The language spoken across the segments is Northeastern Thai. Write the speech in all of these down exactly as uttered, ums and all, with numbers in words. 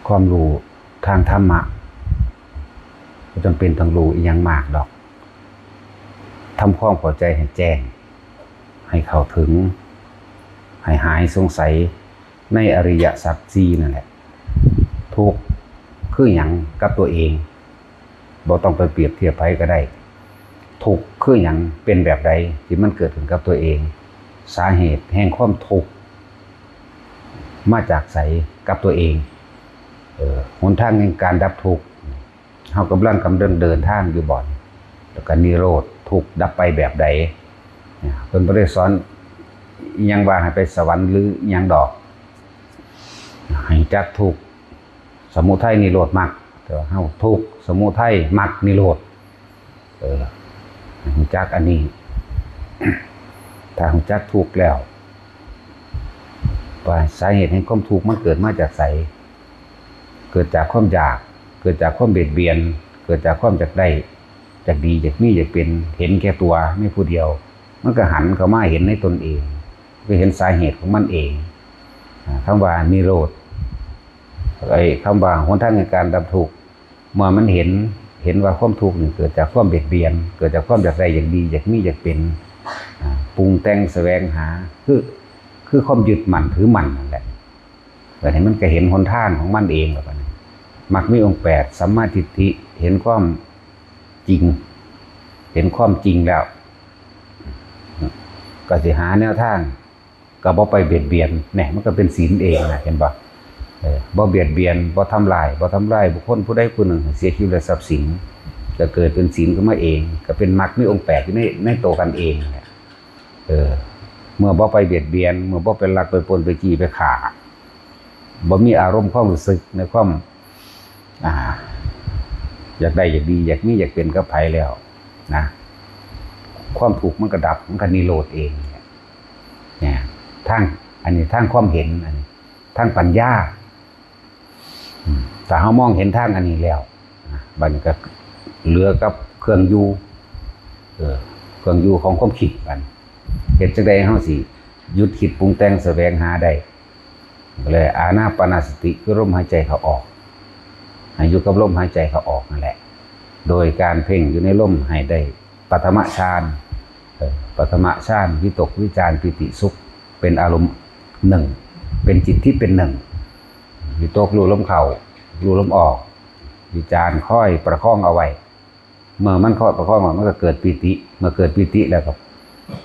ความรู้ทางธรรมะ บ่จำเป็นต้องรู้อิหยังมากดอก ทำความเข้าใจให้แจ้ง ให้เข้าถึง ให้หายสงสัยในอริยสัจสี่นั่นแหละ ทุกข์คือหยังกับตัวเอง บ่ต้องไปเปรียบเทียบไผก็ได้ ทุกข์คือหยัง เป็นแบบใดที่มันเกิดขึ้นกับตัวเอง สาเหตุแห่งความทุกข์ มาจากไส กับตัวเอง เออ หนทางแห่งการดับทุกข์ เฮากำลังกำลังเดินทางอยู่บ่อน แล้วก็นิโรธ ทุกข์ดับไปแบบใด เนี่ย เพิ่นบ่ได้สอนอิหยังว่าให้ไปสวรรค์หรืออิหยังดอก ให้จักทุกข์ สมุทัยนิโรธมรรค แต่ว่าเฮาทุกข์ สมุทัย มรรค นิโรธ เออ ให้รู้จักอันนี้ ถ้ารู้จักทุกข์แล้ว ว่าสาเหตุแห่งความทุกข์มันเกิดมาจากไส เกิดจากความอยาก เกิดจากความเบียดเบียน เกิดจากความอยากได้ อยากดี อยากมี อยากเป็น เห็นแก่ตัวในผู้เดียว มันก็หันเข้ามาเห็นในตนเอง ก็เห็นสาเหตุของมันเอง อ่า คำว่านิโรธ ไอ้คำว่าหนทางแห่งการดับทุกข์ เมื่อมันเห็น เห็นว่าความทุกข์นี่เกิดจากความเบียดเบียน เกิดจากความอยากได้ อยากดี อยากมี อยากเป็น อ่า ปรุงแต่งแสวงหา คือ คือความยึดมั่นถือมั่นนั่นแหละ แบบนี้มันก็เห็นหนทางของมันเองแล้วบัดนี้ มรรคมีองค์แปด สัมมาทิฏฐิ เห็นความจริง เห็นความจริงแล้ว ก็สิหาแนวทาง ก็บ่ไปเบียดเบียน เนี่ย มันก็เป็นศีลเองนะ เห็นบ่ เออ บ่เบียดเบียน บ่ทำลาย บ่ทำลายบุคคลผู้ใดผู้หนึ่งให้เสียชีวิตและทรัพย์สิน ก็เกิดเป็นศีลขึ้นมาเอง ก็เป็นมรรคมีองค์แปดอยู่ใน ในตัวกันเองนั่นแหละ เออ เมื่อบ่ไปเบียดเบียน เมื่อบ่ไปลัก ไปปล้น ไปจี้ ไปฆ่า บ่มีอารมณ์ความรู้สึกในความ อ่า อยากได้ อยากดี อยากมี อยากเป็นกับไผแล้วนะ ความทุกข์มันก็ดับ มันก็นิโรธเองเนี่ย เนี่ย ทาง อันนี้ทางความเห็น อันนี้ทางปัญญา อืม ถ้าเฮามองเห็นทางอันนี้แล้วนะ บัดนี้ก็เหลือกับเครื่องอยู่ เออ เครื่องอยู่ของความคิดบัดนี้ เฮ็ดจั่งใดเฮาสิหยุดคิดปรุงแต่งแสวงหาได้ ก็เลยอานาปานสติ คือลมหายใจเข้าออก ให้อยู่กับลมหายใจเข้าออกนั่นแหละ โดยการเพ่งอยู่ในลมให้ได้ปฐมฌาน เออ ปฐมฌาน วิตกวิจารปีติสุข เป็นอารมณ์หนึ่ง เป็นจิตที่เป็นหนึ่ง วิตกรู้ลมเข้า รู้ลมออก วิจารคอยประคองเอาไว้ เมื่อมันคอยประคองเอา มันก็เกิดปีติ เมื่อเกิดปีติแล้วก็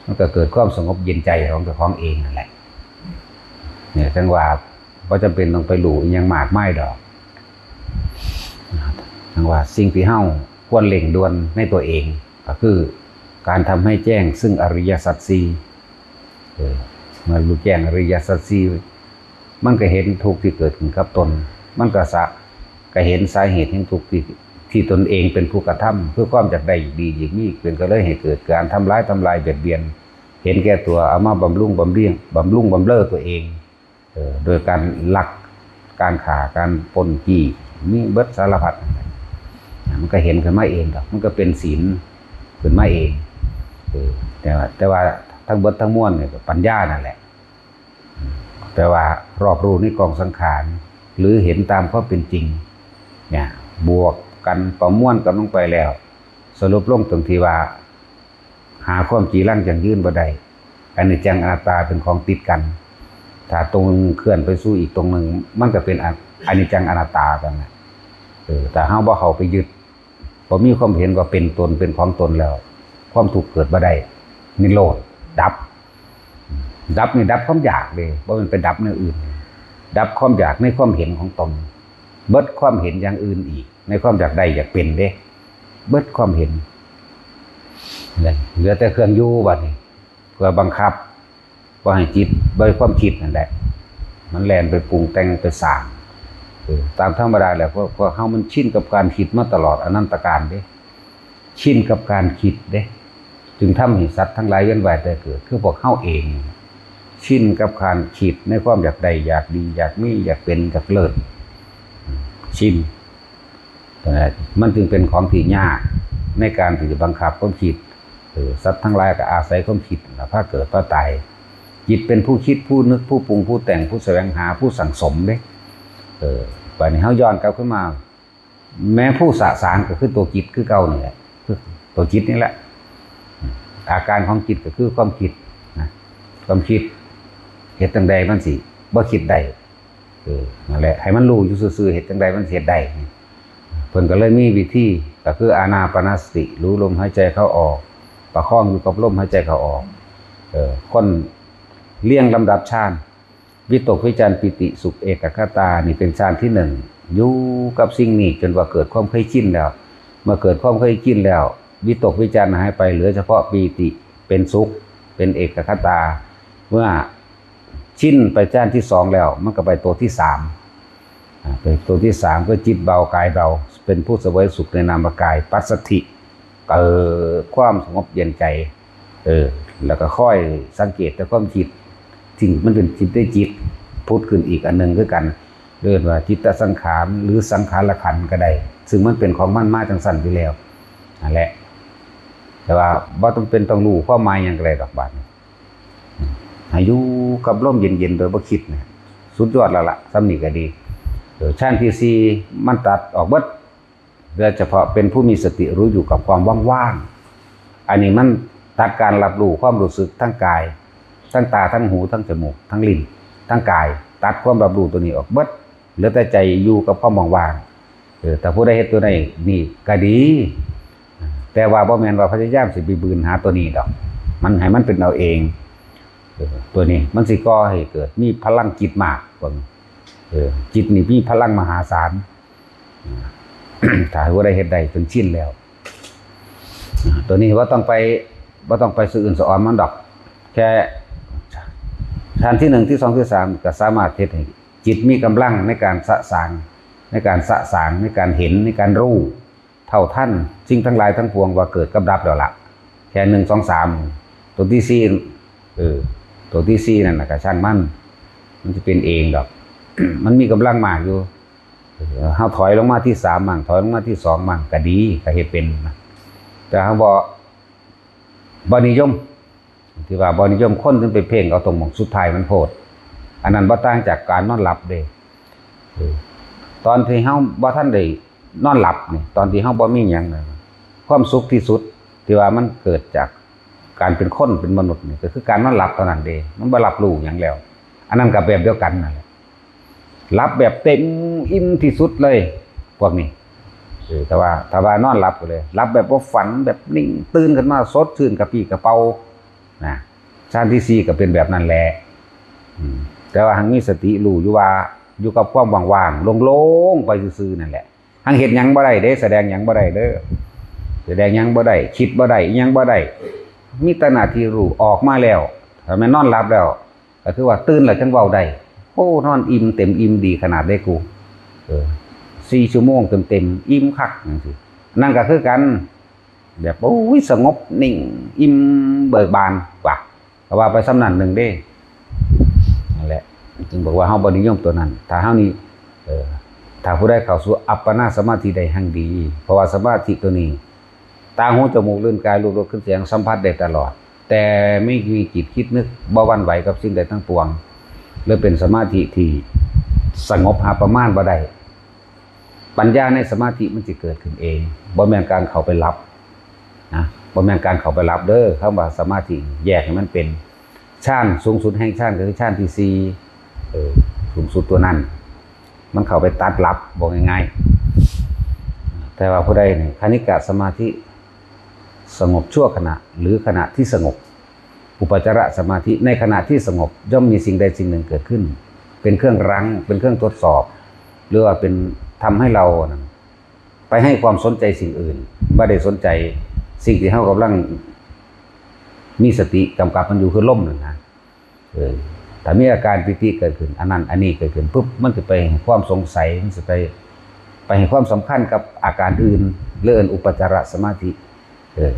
มันก็เกิดความสงบเย็นใจของเจ้าของเองนั่นแหละ เนี่ย จั่งว่าบ่จำเป็นต้องไปรู้อิหยังมากมายดอก จั่งว่าสิ่งที่เฮาควรเร่งด่วนในตัวเอง ก็คือการทำให้แจ้งซึ่งอริยสัจสี่ เออ เมื่อรู้แจ้งอริยสัจสี่ มันก็เห็นทุกข์ที่เกิดขึ้นกับตน มันก็สะ ก็เห็นสาเหตุแห่งทุกข์ที่ ที่ตนเองเป็นผู้กระทำ คือความอยากได้อยากดีอยากมี เป็นก็เลยให้เกิดการทำร้ายทำลายเบียดเบียน เห็นแก่ตัว เอามาบำรุงบำเรียง บำรุงบำเรอตัวเอง เออ โดยการลัก การฆ่า การปล้นจี้ มีเบิดสารพัด มันก็เห็นขึ้นมาเองดอก มันก็เป็นศีลขึ้นมาเอง เออ แต่ว่า แต่ว่าทั้งเบิดทั้งมวลเนี่ยก็ปัญญานั่นแหละ แปลว่ารอบรู้ในกองสังขาร หรือเห็นตามความเป็นจริง เนี่ย บวกกันประมวลกันลงไปแล้ว สรุปลงตรงที่ว่า หาความจีรังยั่งยืนบ่ได้ อนิจจังอนัตตาเป็นของติดกัน ถ้าตรงหนึ่งเคลื่อนไปสู่อีกตรงหนึ่ง มันก็เป็นอ- อนิจจังอนัตตากันนะ เออ ถ้าเฮาบ่เข้าไปยึด บ่มีความเห็นว่าเป็นตนเป็นของตนแล้ว ความทุกข์เกิดบ่ได้ นิโรธ ดับ ดับนี่ดับความอยากเด้ บ่แม่นไปดับแนวอื่น ดับความอยากในความเห็นของตน เบิดความเห็นอย่างอื่นอีก ในความอยากได้อยากเป็นเด้ เบิดความเห็น เหลือแต่เครื่องอยู่บัดนี้ เพื่อบังคับ บ่ให้จิต บ่ให้ความคิดนั่นแหละ มันแล่นไปปรุงแต่งไปสร้าง เออ ตามธรรมดาแหละ พวก พวกเฮามันชินกับการคิดมาตลอดอนันตกาลเด้ ชินกับการคิดเด้ จึงทำให้สัตว์ทั้งหลายเวียนว่ายตายเกิด คือพวกเฮาเอง ชินกับการคิดในความอยากได้ อยากดี อยากมี อยากเป็น อยากเลิศ ชิน มันจึงเป็นของที่ยากในการที่จะบังคับความคิด เออ สัตว์ทั้งหลายก็อาศัยความคิดนั่นล่ะพาเกิดพาตาย จิตเป็นผู้คิด ผู้นึก ผู้ปรุง ผู้แต่ง ผู้แสวงหา ผู้สั่งสมเด้ เออ บัดนี้เฮาย้อนกลับขึ้นมา แม้ผู้สสารก็คือตัวจิตคือเก่านี่แหละ คือตัวจิตนี่แหละ อาการของจิตก็คือความคิดนะ ความคิด เฮ็ดจั่งใดมันสิบ่คิดได้ เออ นั่นแหละ ให้มันรู้อยู่ซื่อๆ เฮ็ดจั่งใดมันสิเฮ็ดได้ เพิ่นก็เลยมีวิธี ก็คืออานาปานสติ รู้ลมหายใจเข้าออก ประคองอยู่กับลมหายใจเข้าออก เออ คนเรียงลำดับฌาน วิตกวิจารปีติสุขเอกคตา นี่เป็นฌานที่หนึ่ง อยู่กับสิ่งนี้จนว่าเกิดความเคยชินแล้ว เมื่อเกิดความเคยชินแล้ว วิตกวิจารหายไป เหลือเฉพาะปีติเป็นสุข เป็นเอกคตา เมื่อชินไปฌานที่สองแล้ว มันก็ไปตัวที่สาม อ่า เป็นตัวที่สามก็จิตเบากายเบา เป็นผู้เสวยสุขในนามกาย ปัสสัทธิ เกิดความสงบเย็นใจ เออ แล้วก็ค่อยสังเกตแต่ความคิด สิ่งมันเป็นจิตได้จิต พุดขึ้นอีกอันหนึ่งคือกัน เรียกว่าจิตสังขารหรือสังขารขันธ์ก็ได้ ซึ่งมันเป็นของมันมาจังซั่นอยู่แล้ว นั่นแหละ แต่ว่าบ่ต้องเป็นต้องรู้ความหมายหยังก็ได้ดอกบาดนี้ ให้อยู่กับลมเย็นๆ โดยบ่คิดเนี่ย สุดยอดแล้วล่ะ ส่ำนี้ก็ดี เออ ฌานที่สี่ มันตัดออกเบิด เหลือเฉพาะเป็นผู้มีสติรู้อยู่กับความว่างๆ อันนี้มันตัดการรับรู้ความรู้สึกทั้งกาย ทั้งตา ทั้งหู ทั้งจมูก ทั้งลิ้น ทั้งกาย ตัดความรับรู้ตัวนี้ออกเบิด เหลือแต่ใจอยู่กับความว่างๆ เออ แต่ผู้ใดเฮ็ดตัวใดนี่ก็ดี แต่ว่าบ่แม่นว่าพยายามสิไปบืนหาตัวนี้ดอก มันให้มันเป็นเอาเอง เออ ตัวนี้มันสิก่อให้เกิดมีพลังจิตมาก เบิ่ง เออ จิตนี่มีพลังมหาศาล ถ้าผู้ใดเฮ็ดได้จนชินแล้ว ตัวนี้บ่ต้องไป บ่ต้องไปสะอื่นสะออนมันดอก แค่ฌานที่หนึ่ง ที่สอง ที่สาม ก็สามารถเฮ็ดให้จิตมีกำลังในการสะสาง ในการสะสาง ในการเห็น ในการรู้เท่าทันสิ่งทั้งหลายทั้งปวงว่าเกิดกับดับแล้วล่ะ แค่หนึ่ง สอง สาม ตัวที่สี่ เออ ตัวที่สี่นั่นน่ะก็ช่างมัน มันจะเป็นเองดอก มันมีกำลังมากอยู่ เออ เฮาถอยลงมาที่สามมั่ง ถอยลงมาที่สองมั่งก็ดี ก็เฮ็ดเป็นนะ แต่เฮาบ่ บ่นิยม ที่ว่าบ่นิยม คนถึงไปเพ่งเอาตรงหม่องสุดท้ายมันโพด อันนั้นบ่ต่างจากการนอนหลับเด้ เออ ตอนที่เฮาบ่ทันได้นอนหลับนี่ ตอนที่เฮาบ่มีหยังนะ ความสุขที่สุดที่ว่ามันเกิดจากการเป็นคนเป็นมนุษย์นี่ ก็คือการนอนหลับเท่านั้นเด้ มันบ่รับรู้หยังแล้ว อันนั้นก็แบบเดียวกันนั่นแหละ หลับแบบเต็มอิ่มที่สุดเลย พวกนี้ เออ แต่ว่าถ้าว่านอนหลับก็เลย หลับแบบบ่ฝัน แบบนิ่ง ตื่นขึ้นมาสดชื่นกระปรี้กระเปร่า นะ ฌานที่สี่ก็เป็นแบบนั้นแหละ อืม แต่ว่าหั้งมีสติรู้อยู่ว่า อยู่กับความว่างๆ โล่งๆ ไปซื่อๆ นั่นแหละ หั้งเฮ็ดหยังบ่ได้เด้ แสดงหยังบ่ได้เด้อ แสดงหยังบ่ได้ คิดบ่ได้ อิหยังบ่ได้ มีแต่หน้าที่รู้ ออกมาแล้ว ถ้าแม่นนอนหลับแล้ว ก็คือว่าตื่นแล้วจั่งเว้าได้ โอ้ นอนอิ่มเต็มอิ่มดีขนาดเด้กู เออ สี่ชั่วโมงเต็มๆ อิ่มคักจั่งซี้ นั่นก็คือกัน แบบ โอ้ย สงบนิ่ง อิ่มเบิกบานว่ะ ก็ว่าไปส่ำนั้นหนึ่งเด้ นั่นแหละ จึงบอกว่าเฮาบ่นิยมตัวนั้น ถ้าเฮานี่ เออ ถ้าผู้ใดเข้าสู่อัปปนาสมาธิได้แฮ่งดี เพราะว่าสมาธิตัวนี้ ตา หู จมูก ลิ้น กาย รูป รส กลิ่น เสียง สัมผัสได้ตลอด แต่ไม่มีจิตคิดนึก บ่หวั่นไหวกับสิ่งใดทั้งปวง เลยเป็นสมาธิที่สงบหาประมาณบ่ได้ ปัญญาในสมาธิมันสิเกิดขึ้นเอง บ่แม่นการเข้าไปหลับนะ บ่แม่นการเข้าไปหลับเด้อ คำว่าสมาธิแยกให้มันเป็น ฌานสูงสุดแห่งฌานก็คือฌานที่สี่ เออ สูงสุดตัวนั้น มันเข้าไปตัดหลับ บอกง่ายๆ แต่ว่าผู้ใดนี่ คณิกะสมาธิ สงบชั่วขณะ หรือขณะที่สงบ อุปจารสมาธิ ในขณะที่สงบย่อมมีสิ่งใดสิ่งหนึ่งเกิดขึ้น เป็นเครื่องรั้ง เป็นเครื่องทดสอบ หรือว่าเป็นทำให้เรานั้นไปให้ความสนใจสิ่งอื่น บ่ได้สนใจสิ่งที่เฮากำลังมีสติกำกับมันอยู่ คือลมนั่นนะ เออ ถ้ามีอาการปีติเกิดขึ้น อันนั้นอันนี้เกิดขึ้นปุ๊บ มันจะไปให้ความสงสัย มันจะไป ไปให้ความสำคัญกับอาการอื่น เรื่องอุปจารสมาธิ เออ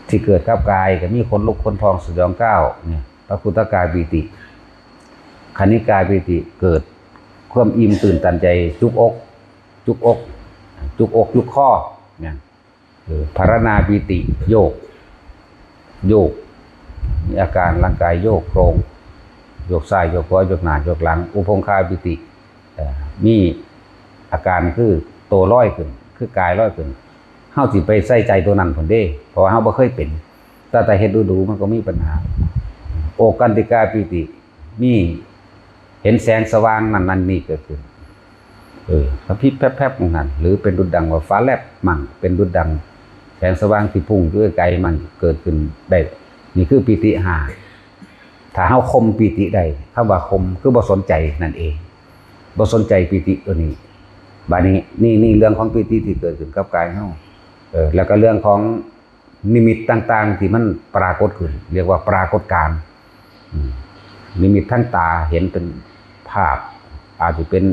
ที่เกิดกับกายก็มีขนลุกขนพองสยองก้าวเนี่ย พระคุตกายปีติ คณิกายปีติ เกิดความอิ่มตื่นตันใจ จุกอก จุกอก จุกอก จุกคอเนี่ย เออ ภารณาปีติ โยก โยก มีอาการร่างกายโยกโครง โยกซ้ายโยกขวา โยกหน้าโยกหลัง อุพงคาปีติ เอ่อ มีอาการคือโตลอยขึ้น คือกายลอยขึ้น เฮาสิไปใส่ใจตัวนั้นพุ้นเด้ เพราะว่าเฮาบ่เคยเป็น แต่ถ้าเฮ็ดดูๆ มันก็มีปัญหา โอกันติกาปีติ มี เห็นแสงสว่างนั่นนั่นนี่เกิดขึ้น เออ พระพริบแพรบๆ ของนั่น หรือเป็นดุจดังว่าฟ้าแลบมั่ง เป็นดุจดังแสงสว่างที่พุ่งอยู่ไกลมั่ง เกิดขึ้นได้ นี่คือปีติห้า ถ้าเฮาข่มปีติได้ คำว่าข่มคือบ่สนใจนั่นเอง บ่สนใจปีติตัวนี้ บาดนี้ นี่ นี่เรื่องของปีติที่เกิดขึ้นกับกายเฮา เออ แล้วก็เรื่องของนิมิตต่างๆ ที่มันปรากฏขึ้น เรียกว่าปรากฏการณ์ อืม นิมิตทางตาเห็นเป็นภาพ อาจจะเป็น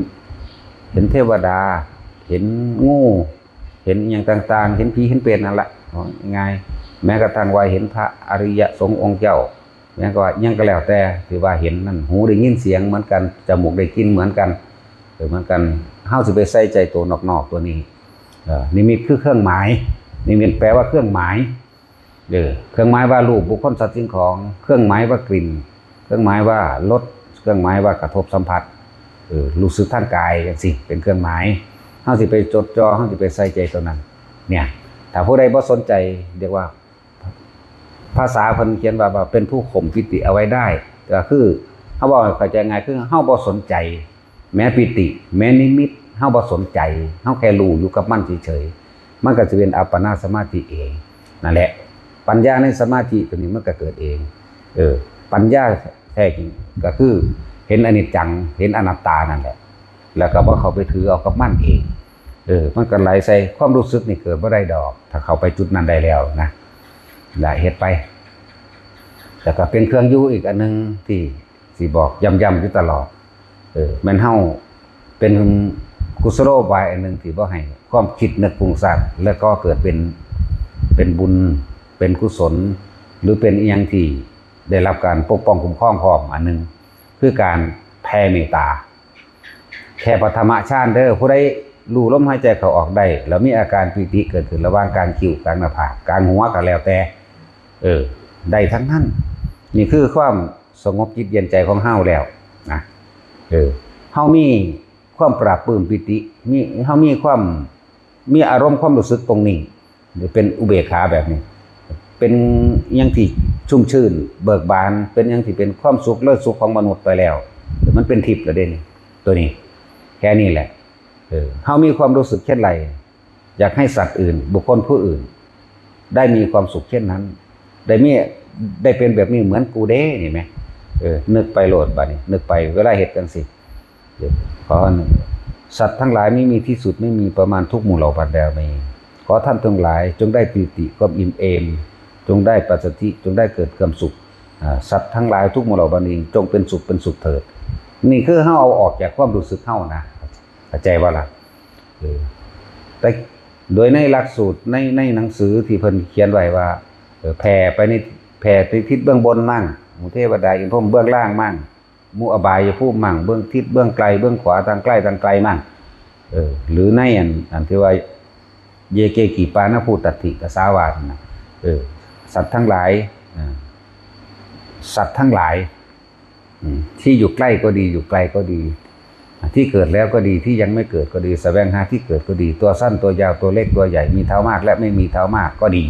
เห็นเทวดา เห็นงู เห็นอหย่างต่างๆ เห็นผีเห็นเปรตนั่นละ เอาง่ายๆ แม้กระทั่งว่าเห็นพระอริยสงฆ์องค์เจ้า แม้กระทั่งว่าหยังก็แล้วแต่ ที่ว่าเห็นนั่น หูได้ยินเสียงเหมือนกัน จมูกได้กลิ่นเหมือนกัน เออ เหมือนกัน เฮาสิไปใส่ใจตัวนอกๆ ตัวนี้ เออ นิมิตคือเครื่องหมาย นิมิตแปลว่าเครื่องหมาย เออ เครื่องหมายว่ารูป บุคคล สัตว์ สิ่งของ เครื่องหมายว่ากลิ่น เครื่องหมายว่ารส เครื่องหมายว่ากระทบสัมผัส เออ รู้สึกทางกายจังซี้ เป็นเครื่องหมาย เฮาสิไปจดจ่อ เฮาสิไปใส่ใจตัวนั้น เนี่ย ถ้าผู้ใดบ่สนใจ เรียกว่า ภาษาเพิ่นเขียนว่า ว่าเป็นผู้ข่มปีติเอาไว้ได้ ก็คือ เฮาเว้าให้เข้าใจง่าย คือเฮาบ่สนใจ แม้ปีติ แม้นิมิต เฮาบ่สนใจ เฮาแค่รู้อยู่กับมันเฉยๆ มันก็สิเป็นอัปปนาสมาธิเอง นั่นแหละ ปัญญาในสมาธิตัวนี้มันก็เกิดเอง เออ ปัญญาแท้จริงก็คือเห็นอนิจจัง เห็นอนัตตานั่นแหละ แล้วก็บ่เข้าไปถือเอากับมันเอง เออ มันก็ไหลใส่ ความรู้สึกนี่เกิดบ่ได้ดอก ถ้าเข้าไปจุดนั้นได้แล้วนะ และเฮ็ดไป แล้วก็เป็นเครื่องอยู่อีกอันหนึ่งที่สิบอกย้ำๆ อยู่ตลอด เออ แม่นเฮาเป็นกุศโลบายอันหนึ่งที่บ่ให้ความคิดนึกฟุ้งซ่าน และก็เกิดเป็น เป็นบุญ เป็นกุศล หรือเป็นอิหยังที่ได้รับการปกป้องคุ้มครองพร้อมอันหนึ่ง คือการแผ่เมตตา แค่ปฐมฌานเด้อ ผู้ใดรู้ลมหายใจเข้าออกได้ แล้วมีอาการปีติเกิดขึ้นระหว่างกลางคิ้ว กลางหน้าผาก กลางหัวก็แล้วแต่ เออ ได้ทั้งนั้น นี่คือความสงบจิตเย็นใจของเฮาแล้วนะ เออ เฮามีความปราบปลื้มปีติ มี เฮามีความ มีอารมณ์ความรู้สึกตรงนี้ เป็นอุเบกขาแบบนี้ เป็นหยังที่ชุ่มชื่นเบิกบาน เป็นหยังที่เป็นความสุขเลิศสุขของมนุษย์ไปแล้ว มันเป็นทิพย์แล้วเด้นี่ ตัวนี้ แค่นี้แหละ เออ เฮามีความรู้สึกเช่นไร อยากให้สัตว์อื่น บุคคลผู้อื่น ได้มีความสุขเช่นนั้น ได้มี ได้เป็นแบบนี้เหมือนกูเด้ นี่ไหม เออ นึกไปโลดบัดนี้ นึกไป เวลาเฮ็ดจังซี่ เดี๋ยว ขอหนึ่ง สัตว์ทั้งหลายไม่มีที่สุด ไม่มีประมาณ ทุกหมู่เหล่าบรรดามี ขอท่านทั้งหลายจงได้ปีติ ความอิ่มเอม จงได้ปัสสัทธิ จงได้เกิดความสุข อ่า สัตว์ทั้งหลายทุกหมู่เหล่าบรรดามี จงเป็นสุข เป็นสุขเถิด นี่คือเฮาเอาออกจากความรู้สึกเฮานะ เข้าใจบ่ล่ะ เออ แต่โดยในหลักสูตร ใน ในหนังสือที่เพิ่นเขียนไว้ว่า เออ แผ่ไปใน แผ่ไปทิศเบื้องบนมั่ง หมู่เทวดาอินทร์พรหมเบื้องล่างมั่ง หมู่อบายภูมิมั่ง เบื้องทิศเบื้องไกล เบื้องขวา ทางใกล้ ทางไกลมั่ง เออ หรือในอัน อันที่ว่า เยเกกิปานะภูตัตถิกสาวาสนะ เออ สัตว์ทั้งหลาย อ่า สัตว์ทั้งหลาย อืม ที่อยู่ใกล้ก็ดี อยู่ไกลก็ดี ที่เกิดแล้วก็ดี ที่ยังไม่เกิดก็ดี แสวงหาที่เกิดก็ดี ตัวสั้น ตัวยาว ตัวเล็ก ตัวใหญ่ มีเท้ามาก และไม่มีเท้ามากก็ดี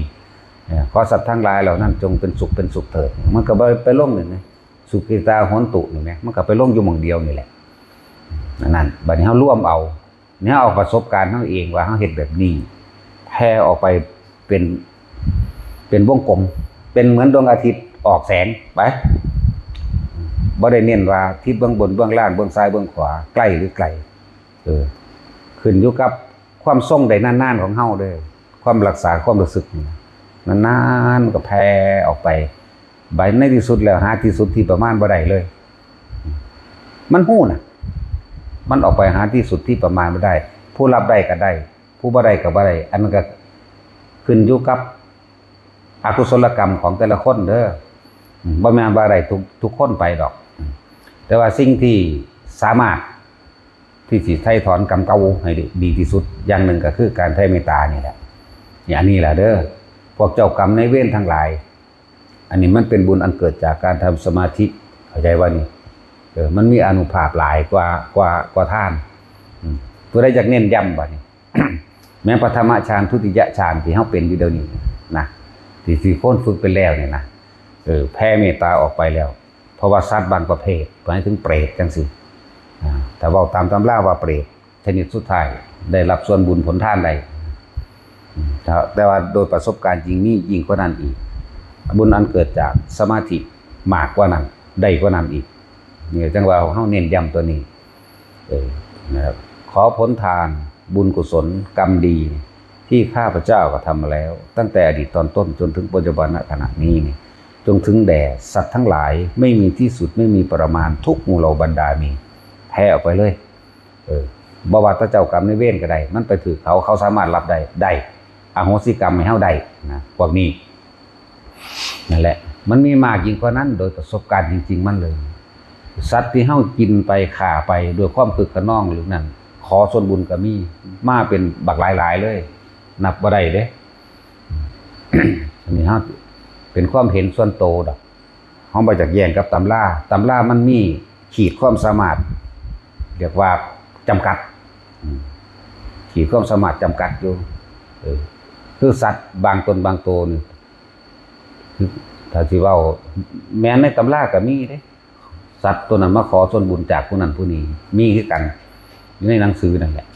เออ ขอสัตว์ทั้งหลายเหล่านั้นจงเป็นสุข เป็นสุขเถิด มันก็ไป ไปลงนี่นะ สุขิตาโหนตุนี่แหม มันก็ไปลงอยู่หม่องเดียวนี่แหละ นั่น บัดนี้เฮารวมเอา เนี่ย เอาประสบการณ์เฮาเองว่าเฮาเฮ็ดแบบนี้ แผ่ออกไปเป็น เป็นวงกลม เป็นเหมือนดวงอาทิตย์ออกแสงไป บ่ได้เน้นว่าทิศเบื้องบน เบื้องล่าง เบื้องซ้าย เบื้องขวา ใกล้หรือไกล เออ ขึ้นอยู่กับความทรงได้นานๆ ของเฮาเด้อ ความรักษาความรู้สึกนี่นะ นานๆ มันก็แผ่ออกไป บัดในที่สุดแล้วหาที่สุดที่ประมาณบ่ได้เลย มันฮู้น่ะ มันออกไปหาที่สุดที่ประมาณบ่ได้ ผู้รับได้ก็ได้ ผู้บ่ได้ก็บ่ได้ อันนั้นก็ขึ้นอยู่กับอกุศลกรรมของแต่ละคนเด้อ อืม บ่แม่นว่าได้ทุก ทุกคนไปดอก อืม แต่ว่าสิ่งที่สามารถที่สิไถ่ถอนกรรมเก่าให้ดีที่สุดอย่างหนึ่งก็คือการแผ่เมตตานี่แหละ นี่ อันนี้แหละเด้อ พวกเจ้ากรรมนายเวรทั้งหลาย อันนี้มันเป็นบุญอันเกิดจากการทำสมาธิ เข้าใจว่านี่ เออ มันมีอานุภาพหลายกว่า กว่า กว่าทาน ผู้ใดอยากเน้นย้ำบัดนี้ แม้ปฐมฌาน ทุติยฌานที่เฮาเป็นอยู่เดี๋ยวนี้นะ ที่ ที่คนฝึกไปแล้วนี่นะ เออ แผ่เมตตาออกไปแล้ว เพราะว่าสัตว์บางประเภท หมายถึงเปรตจังซี่ อ่า ถ้าเว้าตามตำราว่าเปรตชนิดสุดท้ายได้รับส่วนบุญผลทานได้ อืม แต่ แต่ว่าโดยประสบการณ์จริงมียิ่งกว่านั้นอีก บุญอันเกิดจากสมาธิมากกว่านั้น ได้กว่านั้นอีก นี่จังว่าเฮาเน้นย้ำตัวนี้ เออ นะครับ ขอผลทาน บุญกุศล กรรมดี ที่ข้าพเจ้ากระทำมาแล้ว ตั้งแต่อดีตตอนต้นจนถึงปัจจุบันขณะนี้นี่ จงถึงแด่สัตว์ทั้งหลาย ไม่มีที่สุด ไม่มีประมาณ ทุกหมู่เหล่าบรรดามี แผ่ออกไปเลย เออ บ่ว่าแต่เจ้ากรรมนายเวรก็ได้ มันไปถืกเขา เขาสามารถรับได้ ได้ อโหสิกรรมให้เฮาได้นะ พวกนี้ นั่นแหละ มันมีมากยิ่งกว่านั้น โดยประสบการณ์จริงๆ มันเลย สัตว์ที่เฮากินไป ฆ่าไป ด้วยความคึกคะนองหรือนั่น ขอส่วนบุญก็มี มาเป็นบักหลายๆ เลย นับบ่ได้เด้ อันนี้เฮาเป็นความเห็นส่วนตัวดอก เฮาบ่อยากแย้งกับตำรา ตำรามันมีขีดความสามารถ เรียกว่าจำกัด อืม ขีดความสามารถจำกัดอยู่ เออ คือสัตว์บางตนบางตัวนี่ ถ้าสิเว้า แม่นในตำราก็มีเด้ สัตว์ตัวนั้นมาขอส่วนบุญจากผู้นั้นผู้นี้ มีคือกัน อยู่ในหนังสือนั่นแหละ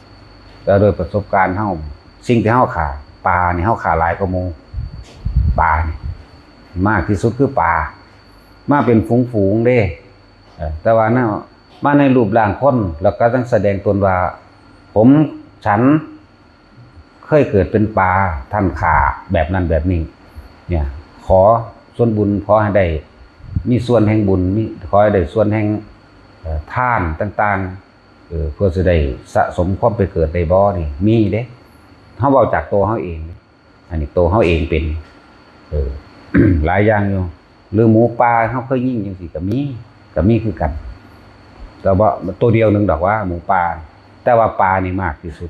แล้วโดยประสบการณ์เฮา สิ่งที่เฮาฆ่า ปลานี่เฮาฆ่าหลายกว่าหมู่ ปลานี่ มากที่สุดคือปลา มาเป็นฝูงๆ เด้ เอ่อ แต่ว่านะ มาในรูปร่างคน แล้วก็ต้องแสดงตนว่า ผม ฉัน เคยเกิดเป็นปลา ท่านฆ่าแบบนั้นแบบนี้ เนี่ย ขอส่วนบุญ ขอให้ได้มีส่วนแห่งบุญ มี ขอให้ได้ส่วนแห่ง เอ่อ ทานต่างๆ เออ เพื่อจะได้สะสมความไปเกิดได้บ่นี่ มีเด้ เฮาเว้าจากตัวเฮาเอง อันนี้ตัวเฮาเองเป็น เออ หลายอย่างอยู่ หรือหมูป่าเฮาเคยยิงจังซี่ก็มี ก็มีคือกัน แต่ว่าตัวเดียวหนึ่งดอกว่าหมูป่า แต่ว่าปลานี่มากที่สุด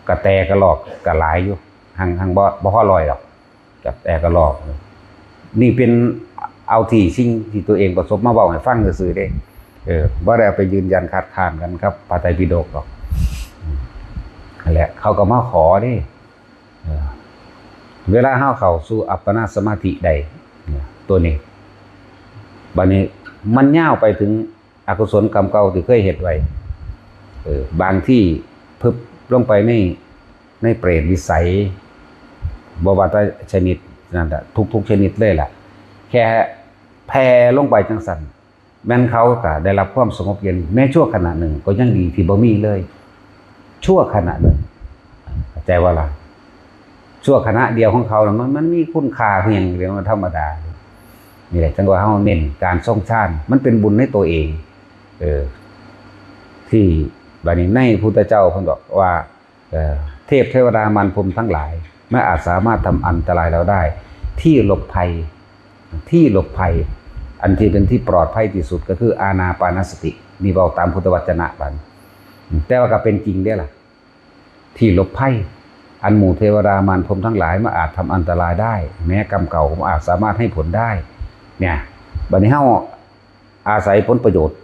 กระแตกระรอกก็หลายอยู่ หัง หังบ่ บ่พอร้อยดอก กระแตกระรอก นี่เป็นเอาที่สิ่งที่ตัวเองประสบมาเว้าให้ฟังซื่อๆ เด้ เออ บ่ได้เอาไปยืนยันคัดค้านกันครับ พระไตรปิฎกดอก นั่นแหละ เขาก็มาขอเด้ เออ เวลาเฮาเข้าสู่อัปปนาสมาธิได้ เนี่ย ตัวนี้ บัดนี้มันยาวไปถึงอกุศลกรรมเก่าที่เคยเฮ็ดไว้ เออ บางที่พึบลงไปใน ในเปรตวิสัย บ่ว่าแต่ชนิดนั่นล่ะ ทุกๆ ชนิดเลยล่ะ แค่แผ่ลงไปจังซั่น แม่นเขาก็ได้รับความสงบเย็น แม้ชั่วขณะหนึ่งก็ยังดีที่บ่มีเลย ชั่วขณะหนึ่ง เข้าใจบ่ล่ะ ชั่วขณะเดียวของเขาน่ะ มัน มันมีคุณค่าเพียงเดียว มันธรรมดา นี่แหละ จังว่าเฮาเน้นการทรงฌาน มันเป็นบุญในตัวเอง เออ ที่บัดนี้ในพุทธเจ้าเพิ่นบอกว่า เอ่อ เทพเทวดามารพรหมทั้งหลาย ไม่อาจสามารถทำอันตรายเราได้ ที่หลบภัย ที่หลบภัย อันที่เป็นที่ปลอดภัยที่สุดก็คืออานาปานสติ นี่เว้าตามพุทธวจนะบัด แต่ว่าก็เป็นจริงเด้ล่ะ ที่หลบภัย อันหมู่เทวดามารพรหมทั้งหลายไม่อาจทำอันตรายได้ แม้กรรมเก่าก็อาจสามารถให้ผลได้ เนี่ย บัดนี้เฮาอาศัยผลประโยชน์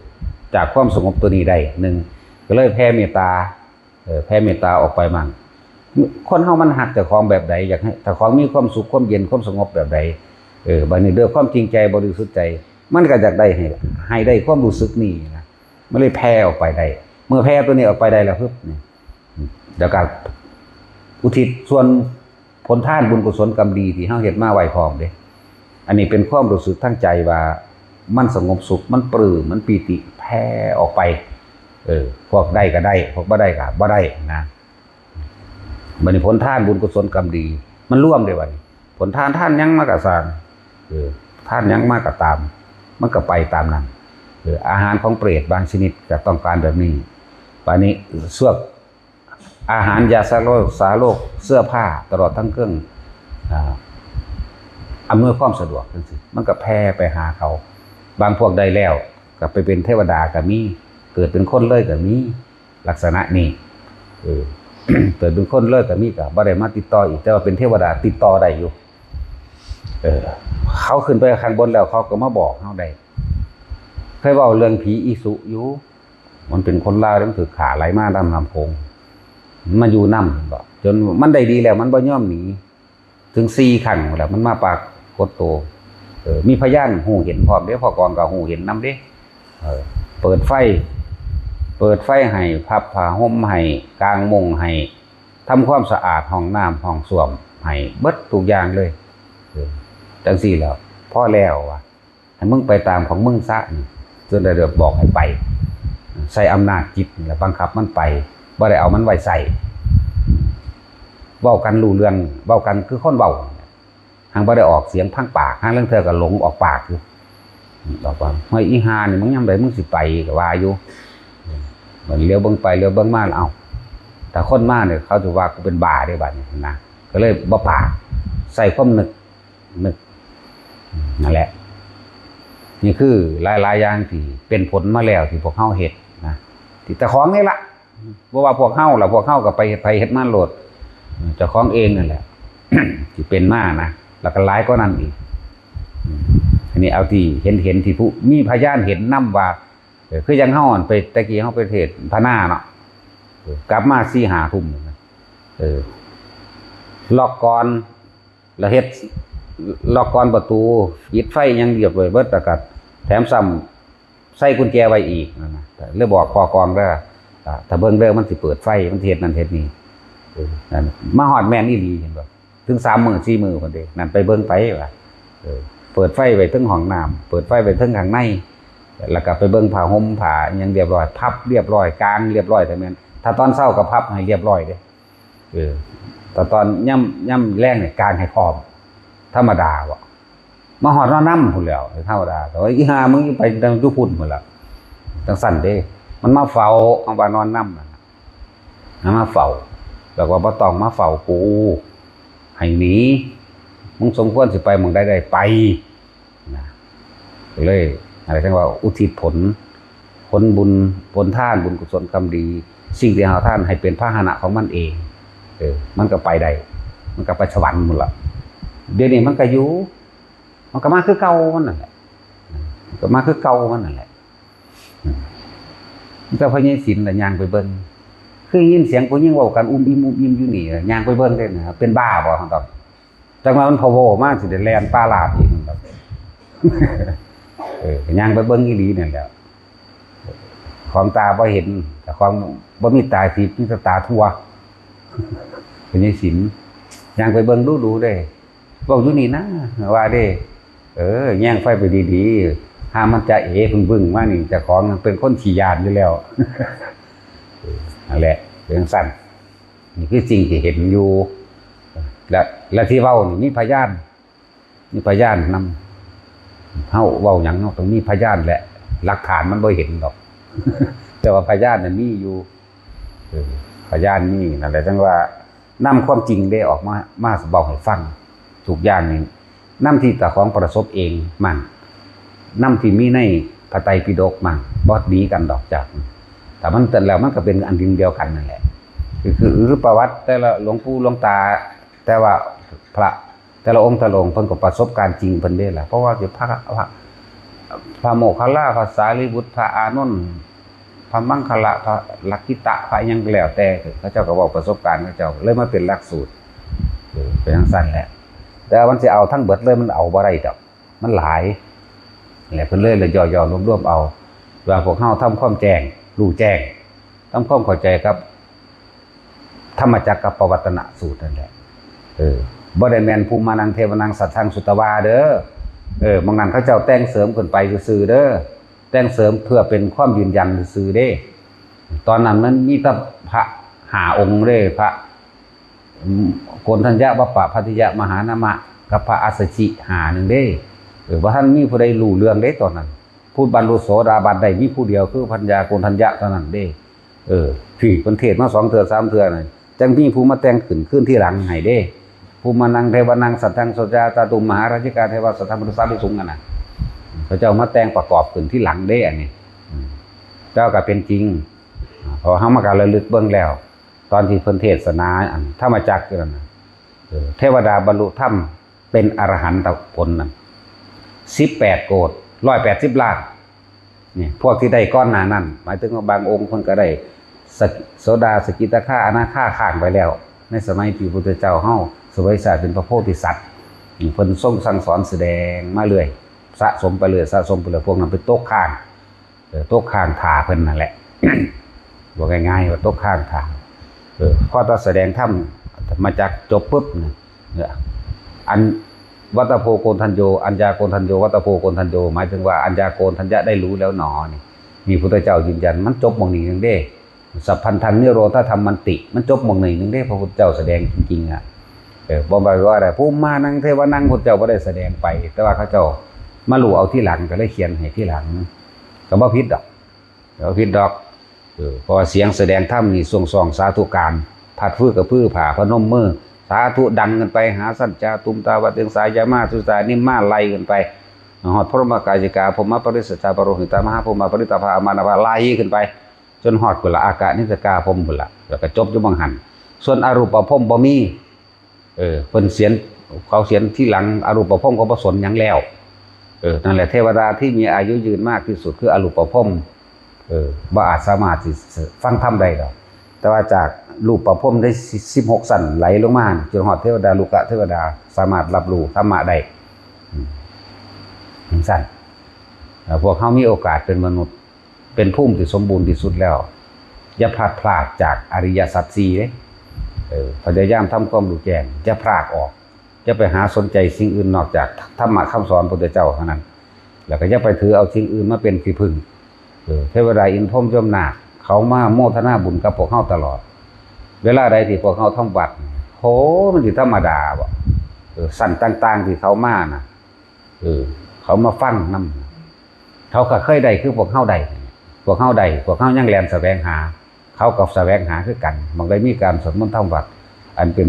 จากความสงบตัวนี้ได้ หนึ่ง ก็เลยแผ่เมตตา เออ แผ่เมตตาออกไปมั่ง คนเฮามันฮักเจ้าของแบบใด อยากให้เจ้าของมีความสุข ความเย็น ความสงบแบบใด เออ บัดนี้ด้วยความจริงใจบริสุทธิ์ใจ มันก็อยากได้ให้ ให้ได้ความรู้สึกนี้นะ มันเลยแผ่ออกไปได้ เมื่อแผ่ตัวนี้ออกไปได้แล้วปึ๊บนี่ แล้วก็อุทิศส่วนผลทานบุญกุศลกรรมดีที่เฮาเฮ็ดมาไว้พร้อมเด้ อันนี้เป็นความรู้สึกทางใจว่ามันสงบสุข มันปลื้ม มันปีติ แผ่ออกไป เออ พวกได้ก็ได้ พวกบ่ได้ก็บ่ได้นะ บัดนี้ผลทานบุญกุศลกรรมดี มันรวมเด้บัดนี้ ผลทาน ทานหยังมาก็ซ่าง เออ ทานหยังมาก็ตาม มันก็ไปตามนั้น เออ อาหารของเปรตบางชนิดก็ต้องการแบบนี้ บัดนี้ ส่วนอาหาร ยาสระโรค สระโรค เสื้อผ้า ตลอดทั้งเครื่อง อ่า อำนวยความสะดวกจังซี้ มันก็แผ่ไปหาเขา บางพวกได้แล้ว ก็ไปเป็นเทวดาก็มี เกิดเป็นคนเลยก็มี ลักษณะนี้ เออ เกิดเป็นคนเลยก็มี ก็บ่ได้มาติดต่ออีก แต่ว่าเป็นเทวดาติดต่อได้อยู่ เออ เขาขึ้นไปข้างบนแล้วเขาก็มาบอกเฮาได้ เคยเว้าเรื่องผีอีสุอยู่ มันเป็นคนลาว มันถืกฆ่าไหลมาตามน้ำโขง มาอยู่นำ จนมันได้ดีแล้วมันบ่ยอมหนี ถึงสี่ครั้งแล้วมันมาปรากฏตัว เออ มีพยานฮู้เห็นพร้อมเด้ พ่อกองก็ฮู้เห็นนำเด้ เออ เปิดไฟ เปิดไฟให้ พับผ้าห่มให้ กางมุ้งให้ ทำความสะอาดห้องน้ำห้องส้วมให้เบิดทุกอย่างเลย เออ จังซี่แล้ว พอแล้ววะ ให้มึงไปตามของมึงซะ นี่ จนได้บอกให้ไป ใช้อำนาจจิตนี่แหละบังคับมันไป บ่ได้เอามันไว้ใช้ เว้ากันรู้เรื่อง เว้ากันคือคนเว้า หังบ่ได้ออกเสียงพังปาก หังลางเทื่อก็หลงออกปากอยู่ บอกว่า "เฮ้ย อีห่านี่ มึงยามใดมึงสิไป" ก็ว่าอยู่ บัดเหลียวเบิ่งไปเหลียวเบิ่งมาแล้ว เอ้า ถ้าคนมาเนี่ย เขาจะว่ากูเป็นบ้าเด้บัดนี้นะ ก็เลยบ่ปาก ใช้ความนึก นึก นั่นแหละ นี่คือหลายๆอย่างที่เป็นผลมาแล้วที่พวกเฮาเฮ็ดนะ ที่เจ้าของนี่ละ บ่ว่าพวกเฮาล่ะ พวกเฮาก็ไปเฮ็ดไผเฮ็ดมันโลด เจ้าของเองนั่นแหละ ที่เป็นมานะ แล้วก็หลายกว่านั้นอีก อันนี้เอาที่เห็น เห็นที่ผู้มีพยานเห็นนำว่า เออ คือจั่งเฮาอันไป แต่กี้เฮาไปเทศน์พะนาเนาะ เออ กลับมาสี่ห้าทุ่มนะ เออ ล็อกกลอน แล้วเฮ็ด ล็อกกลอนประตู ปิดไฟหยังเรียบร้อยเบิด แล้วก็แถมซ้ำใส่กุญแจไว้อีกนั่นนะ เลยบอกพ่อกองเด้อ อ่า ถ้าเบิ่งเด้อ มันสิเปิดไฟ มันสิเฮ็ดนั่นเฮ็ดนี่ เออ นั่น มาฮอดแม่นอีหลี เห็นบ่ ถึงสามมื้อสี่มื้อพุ้นเด้ นั่นไปเบิ่งไปว่า เออ เปิดไฟไว้เทิงห้องน้ำ เปิดไฟไว้เทิงข้างใน แล้วก็ไปเบิ่งผ้าห่มผ้าหยังเรียบร้อย พับเรียบร้อย กางเรียบร้อย แต่แม่น ถ้าตอนเช้าก็พับให้เรียบร้อยเด้ เออ แต่ตอนย่ำ ย่ำแลงเนี่ย กางให้พร้อม ธรรมดาบ่ มาฮอดนอนนำพุ้นแหล้ว ธรรมดา แต่ว่าอีห่ามึงอยู่ไปอยู่พุ้นพุ้นล่ะ จั่งซั้นเด้ มันมาเฝ้า เอาว่านอนนำนั่นน่ะ มันมาเฝ้า แล้วก็บ่ต้องมาเฝ้ากู ให้หนี มึงสมควรสิไปหม่องใดได้ไป นะ ก็เลย อะไร เรียกว่าอุทิศผล ผลบุญ ผลทาน บุญกุศลกรรมดี สิ่งที่เฮาทานให้เป็นพาหนะของมันเอง เออ มันก็ไปได้ มันก็ไปสวรรค์พุ้นล่ะ เดี๋ยวนี้มันก็อยู่ มันก็มาคือเก่ามันนั่นแหละ มันก็มาคือเก่ามันนั่นแหละ อืม แต่พ่อใหญ่ศิลป์น่ะย่างไปเบิ่ง คือยินเสียงผู้หญิงเว้ากันอุ้มอิ่มอุ้มอิ่มอยู่นี่ ย่างไปเบิ่งเด้นะ เป็นบ้าบ่ จั่งว่ามันพะโวมาสิได้แล่นป่าลาบอีกนั่นดอก เออ ย่างไปเบิ่งอีหลีนั่นแหละ ของตาบ่เห็น แต่ของบ่มีตาทิพย์ มีแต่ตาทั่ว พ่อใหญ่ศิลป์ ย่างไปเบิ่งดูๆเด้ เว้าอยู่นี่นะ ว่าเด้ เออ แยงไฟไปดีๆ ห้ามมันจะเอบึ้งๆมานี่ เจ้าของเป็นคนขี้ย้านอยู่แล้ว นั่นแหละ เป็นจั่งซั้น นี่คือสิ่งที่เห็นอยู่ และ และที่เว้านี่มีพยาน มีพยานนำ เฮาเว้าหยังเฮาต้องมีพยานแหละ หลักฐานมันบ่เห็นดอก แต่ว่าพยานน่ะมีอยู่ เออ พยานมี นั่นแหละ จั่งว่านำความจริงเด้ออกมา มาเว้าให้ฟัง ทุกอย่างนี่ นำที่เจ้าของประสบเองมั่ง นำที่มีในพระไตรปิฎกมั่ง บ่หนีกันดอกจาก แต่มัน แต่แล้วมันก็เป็นอันเดียวกันนั่นแหละ คือ คือ คือประวัติแต่ละหลวงปู่หลวงตา แต่ว่าพระแต่ละองค์แต่ละองค์เพิ่นก็ประสบการณ์จริงเพิ่นเด้ล่ะ เพราะว่าสิพระ พระ พระโมคคัลลา พระสารีบุตร พระอานนท์ พระมังคละ พระลักขิตะ พระหยังก็แล้วแต่ เขาเจ้าก็เว้าประสบการณ์เขาเจ้า เลยมาเป็นหลักสูตร เออ เป็นจั่งซั้นแหละ แต่ว่ามันสิเอาทั้งเบิดเลยมันเอาบ่ได้ดอก มันหลาย แหละ เพิ่นเลยละย่อๆรวมๆเอา ว่าพวกเฮาทำความแจ้ง รู้แจ้ง ทำความเข้าใจกับ ธรรมจักรกัปปวัตตนสูตรนั่นแหละ เออ บ่ได้แม่นภูมานังเทวานังสัทธังสุตวาเด้อ เออ หม่องนั้นเขาเจ้าแต่งเสริมขึ้นไปซื่อๆเด้อ แต่งเสริมเพื่อเป็นความยืนยันซื่อๆเด้ ตอนนั้นมันมีแต่พระห้าองค์เด้ พระ อืม โกณฑัญญะ วัปปะ ภัททิยะ มหานามะ กับพระอัสสชิห้าหนึ่งเด้ เออ บ่ทันมีผู้ใดรู้เรื่องเด้ตอนนั้น ผู้บรรลุโสดาบันได้มีผู้เดียวคือพญาโกณฑัญญะเท่านั้นเด้ เออ ที่เพิ่นเทศน์มาสองเทื่อสามเทื่อน่ะ จั่งมีผู้มาแต่งขึ้นคืนทีหลังให้เด้ ภูมานังเทวานังสัทธังสุตวา จาตุมหาราชิกาเทวาสัทธมนุสสาวิสุง นั่นน่ะ เขาเจ้ามาแต่งประกอบขึ้นทีหลังเด้ อันนี้ อืม แต่ว่าก็เป็นจริง เพราะเฮามาก็ระลึกเบิ่งแล้ว ตอนที่เพิ่นเทศนาอันธรรมจักรอยู่นั่นน่ะ เออ เทวดาบรรลุธรรมเป็นอรหันตผลนั่น สิบแปดโกฏ ร้อยแปดสิบล้าน นี่ พวกที่ได้ก่อนหน้านั้น หมายถึงว่าบางองค์เพิ่นก็ได้ สกิโสดา สกิทาคา อนาคา ค้างไปแล้ว ในสมัยที่พระพุทธเจ้าเฮาเสวยชาติเป็นพระโพธิสัตว์ นี่เพิ่นทรงสั่งสอนแสดงมาเรื่อย สะสมไปเรื่อย สะสมไปเรื่อย พวกนั้นไปตกค้าง เออ ตกค้างถ่าเพิ่นนั่นแหละ บอกง่ายๆว่าตกค้างถ่า เออ พอตอนแสดงธรรม มาจากจบปุ๊บเนี่ย เนี่ย อัน วัตตโพโกณฑัญโญ อัญญาโกณฑัญโญ วัตตโพโกณฑัญโญ หมายถึงว่าอัญญาโกณฑัญญะได้รู้แล้วหนอ นี่ มีพุทธเจ้ายืนยัน มันจบหม่องนี้เองเด้ สัพพันธังนิโรธาธัมมันติ มันจบหม่องนี้เองเด้ พระพุทธเจ้าแสดงจริงๆ อ่ะ เออ บ่ได้ว่าอะไร ภูมิมานัง เทวานัง พุทธเจ้าบ่ได้แสดงไป แต่ว่าเขาเจ้ามารู้เอาทีหลัง ก็เลยเขียนให้ทีหลัง ก็บ่ผิดดอก บ่ผิดดอก เออ เพราะว่าเสียงแสดงธรรมนี่ ช่วงสองสาธุการ พัดฟื้นกระพือผ้า พนมมือ สาธุดังกันไป หาสัญจา ตุมตาวาเตงสายามา สุสานิมมา ไล่กันไป ฮอดพรหมกายิกา พรหมปริสจา ปโรหิตา มหาพรหมปริตตาภา อมานาภา ไล่ขึ้นไป จนฮอดกุละอากานิสกาพรหมพุนละ แล้วก็จบอยู่บังหัน ส่วนอรูปพรหมบ่มี เออ เพิ่นเสียน เขาเสียนที่หลัง อรูปพรหมก็บ่สนหยังแล้ว เออ นั่นแหละ เทวดาที่มีอายุยืนมากที่สุดคืออรูปพรหม เออ บ่อาจสามารถสิฟังธรรมได้ดอก แต่ว่าจากรูปพรหมได้สิบหกชั้นไหลลงมา จนฮอดเทวดา ลูกะเทวดา สามารถรับรู้ธรรมะได้ อืม จังซั่น เอ่อ พวกเฮามีโอกาสเป็นมนุษย์ เป็นภูมิที่สมบูรณ์ที่สุดแล้ว อย่าพลัดพรากจากอริยสัจสี่เด้ เออ พยายามทำความรู้แจ้ง อย่าพรากออก อย่าไปหาสนใจสิ่งอื่นนอกจากธรรมะคำสอนพระพุทธเจ้าเท่านั้น แล้วก็อย่าไปถือเอาสิ่งอื่นมาเป็นที่พึ่ง เออ เทวดาอินทร์พรหมยมนาคเขามาโมทนาบุญกับพวกเฮาตลอด เวลาใดที่พวกเฮาทำวัตร โห มันสิธรรมดาบ่ เออ ชั้นต่างๆที่เขามาน่ะ เออ เขามาฟังนำ เขาก็เคยได้คือพวกเฮาได้ พวกเฮาได้ พวกเฮายังแล่นแสวงหา เขาก็แสวงหาคือกัน หม่องใดมีการสวดมนต์ทำวัตร อันเป็น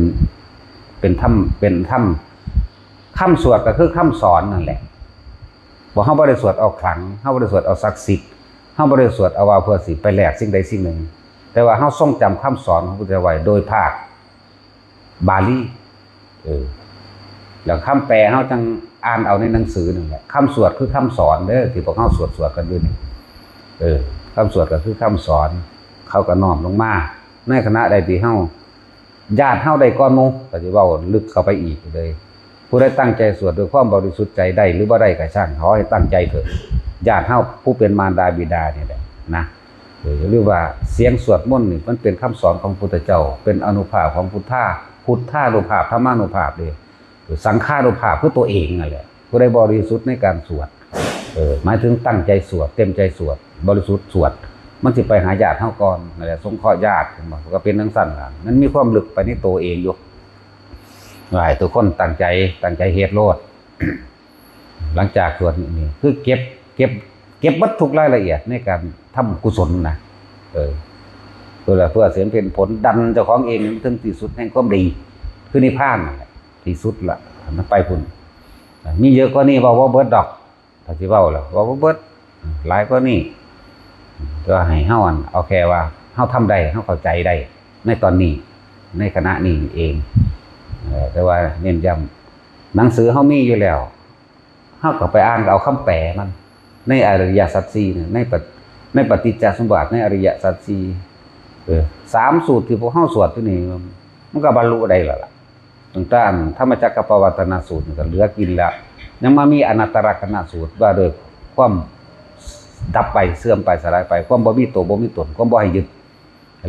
เป็นธรรม เป็นธรรม คำสวดก็คือคำสอนนั่นแหละ พวกเฮาบ่ได้สวดเอาขลัง เฮาบ่ได้สวดเอาศักดิ์สิทธิ์ เฮาบ่ได้สวดเอาว่าเพื่อสิไปแลกสิ่งใดสิ่งหนึ่ง แต่ว่าเฮาทรงจำคำสอนของพระพุทธเจ้าไว้โดยภาค บาลี เออ แล้วคำแปลเฮาจังอ่านเอาในหนังสือนั่นแหละ คำสวดคือคำสอนเด้อ ที่พวกเฮาสวดสวดกันอยู่นี่ เออ คำสวดก็คือคำสอน เขาก็น้อมลงมา ในขณะใดที่เฮา ญาติเฮาได้ก่อนหมู่ ก็สิเว้าลึกเข้าไปอีกเลย ผู้ใดตั้งใจสวดด้วยความบริสุทธิ์ใจได้หรือบ่ได้ก็ช่าง ขอให้ตั้งใจเถอะ ญาติเฮาผู้เป็นมารดาบิดานี่แหละนะ เออ หรือว่าเสียงสวดมนต์นี่มันเป็นคำสอนของพุทธเจ้า เป็นอานุภาพของพุทธา พุทธานุภาพ ธรรมานุภาพเด้ เออ สังฆานุภาพคือตัวเองนั่นแหละ ผู้ใดบริสุทธิ์ในการสวด เออ หมายถึงตั้งใจสวด เต็มใจสวด บริสุทธิ์สวด มันสิไปหาญาติเฮาก่อนนั่นแหละ สงเคราะห์ญาติ เห็นบ่ ก็เป็นจังซั่นล่ะ มันมีความลึกไปในตัวเองอยู่ ให้ทุกคนตั้งใจ ตั้งใจเฮ็ดโลด หลังจากสวดนี่คือเก็บ เก็บ เก็บหมดทุกรายละเอียดในการทำกุศลนะ เออ เพื่อ เพื่อเสริมเป็นผลดันเจ้าของเองถึงที่สุดแห่งความดี คือนิพพานนั่นแหละ ที่สุดละ มันไปพุ้น มีเยอะกว่านี้เว้าบ่เบิดดอก ถ้าสิเว้าแล้วเว้าบ่เบิด หลายกว่านี้ ก็ให้เฮาอัน เอาแค่ว่าเฮาทำได้ เฮาเข้าใจได้ ในตอนนี้ ในขณะนี้เอง เอ่อ แต่ว่าเน้นย้ำ หนังสือเฮามีอยู่แล้ว เฮาก็ไปอ่านเอาคำแปลมัน ในอริยสัจสี่เนี่ย ในปฏิ- ในปฏิจจสมุปบาท ในอริยสัจสี่ เออ สามสูตรที่พวกเฮาสวดอยู่นี่ มันก็บรรลุได้แล้วล่ะ ตั้งแต่อันธรรมจักรกัปปวัตตนสูตรนี่ก็เหลือกินแล้ว ยังมามีอนัตตลักษณสูตรว่าด้วยความดับไป เสื่อมไป สลายไป ความบ่มีตัวบ่มีตน ความบ่ให้ยึด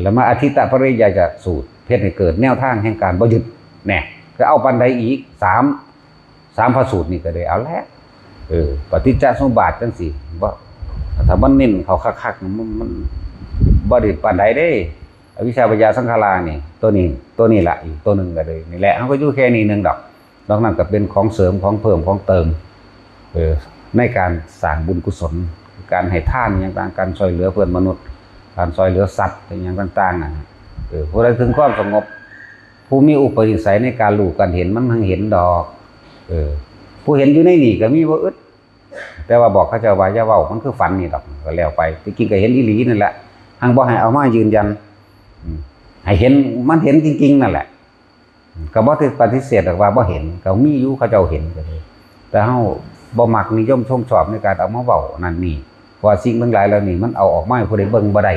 แล้วมาอธิตตปริยายสูตร เฮ็ดให้เกิดแนวทางแห่งการบ่ยึด แน่ ก็เอาปานใดอีก สาม- สามพระสูตรนี่ก็ได้เอาแล้ว เออ ปฏิจจสมุปบาทจังซี่ บ่- ถ้ามันเน้นเข้าคักๆ มัน- มันบ่ได้ปานใดเด้ อวิชชาปัจจยสังขารานี่ ตัวนี้- ตัวนี้ละ อีกตัวหนึ่งก็เลย นี่แหละ เฮาก็อยู่แค่นี้หนึ่งดอก นอกนั้นก็เป็นของเสริม ของเพิ่ม ของเติม เออ ในการสร้างบุญกุศล การให้ทานอย่างต่าง การช่วยเหลือเพื่อนมนุษย์ การช่วยเหลือสัตว์อย่างต่างๆ นะ เออ ผู้ใดถึงความสงบ ผู้มีอุปนิสัยในการรู้การเห็น มันหังเห็นดอก เออ ผู้เห็นอยู่ในนี่ก็มีบ่อึด แต่ว่าบอกเขาเจ้าว่าอย่าเว้า มันคือฝันนี่ดอก ก็แล้วไป ที่จริงก็เห็นอีหลีนั่นแหละ หังบ่ให้เอามายืนยัน อืม ให้เห็น มันเห็นจริงๆ นั่นแหละ ก็บ่ได้ปฏิเสธดอกว่าบ่เห็น ก็มีอยู่ เขาเจ้าเห็นก็เลย แต่เฮาบ่มักนิยมชมชอบในการเอามาเว้านั่นนี่ เพราะว่าสิ่งทั้งหลายเหล่านี้มันเอาออกมาให้ผู้ใดเบิ่งบ่ได้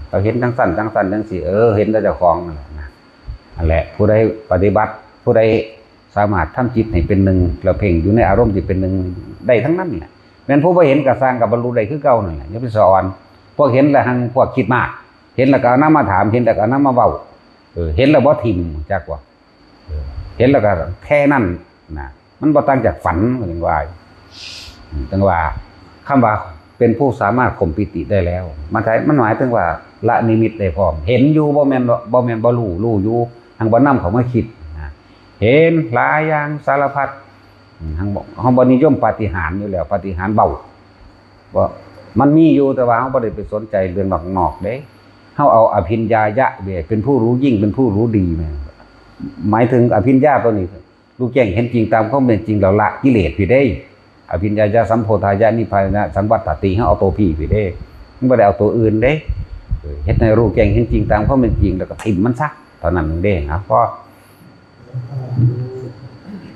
เราเห็นจังซั่นจังซั่นจังซี่ เออ เห็นแต่เจ้าของนั่นแหละนะ นั่นแหละ ผู้ใดปฏิบัติ ผู้ใดสามารถทำจิตให้เป็นหนึ่ง แล้วเพ่งอยู่ในอารมณ์ที่เป็นหนึ่งได้ทั้งนั้นแหละ แม่นผู้บ่เห็นก็ซ่างก็บรรลุได้คือเก่านั่นแหละ อย่าไปสะออน พวกเห็นแล้วหังพวกคิดมาก เห็นแล้วก็เอานำมาถาม เห็นแล้วก็เอานำมาเว้า เออ เห็นแล้วบ่ถิ่ม จักว่า เห็นแล้วก็แค่นั้นนะ มันบ่ต่างจากฝัน จั่งว่า จั่งว่า คำว่าเป็นผู้สามารถข่มปีติได้แล้ว มันหมาย มันหมายถึงว่าละนิมิตได้พร้อม เห็นอยู่ บ่แม่น บ่แม่นบ่รู้ รู้อยู่ หังบ่นำเข้ามาคิดนะ เห็นหลายอย่างสารพัด อืม หังบ่ เฮาบ่นิยมปาฏิหาริย์อยู่แล้ว ปาฏิหาริย์เบา บ่ มันมีอยู่ แต่ว่าเฮาบ่ได้ไปสนใจเรื่องนอกๆเด้ เฮาเอาอภิญญายะเว้ย เป็นผู้รู้ยิ่ง เป็นผู้รู้ดีแม่น หมายถึงอภิญญาตัวนี้ รู้แจ้งเห็นจริงตามความเป็นจริงแล้วละกิเลสพี้เด้ อภิญญายะสัมโพธายะนิพพานสังวัตติ เฮาเอาตัวพี้พี้เด้ มันบ่ได้เอาตัวอื่นเด้ เออ เฮ็ดให้รู้แจ้งเห็นจริงตามความเป็นจริง แล้วก็ถิ่มมันซะ เท่านั้นเด้ เอา พอ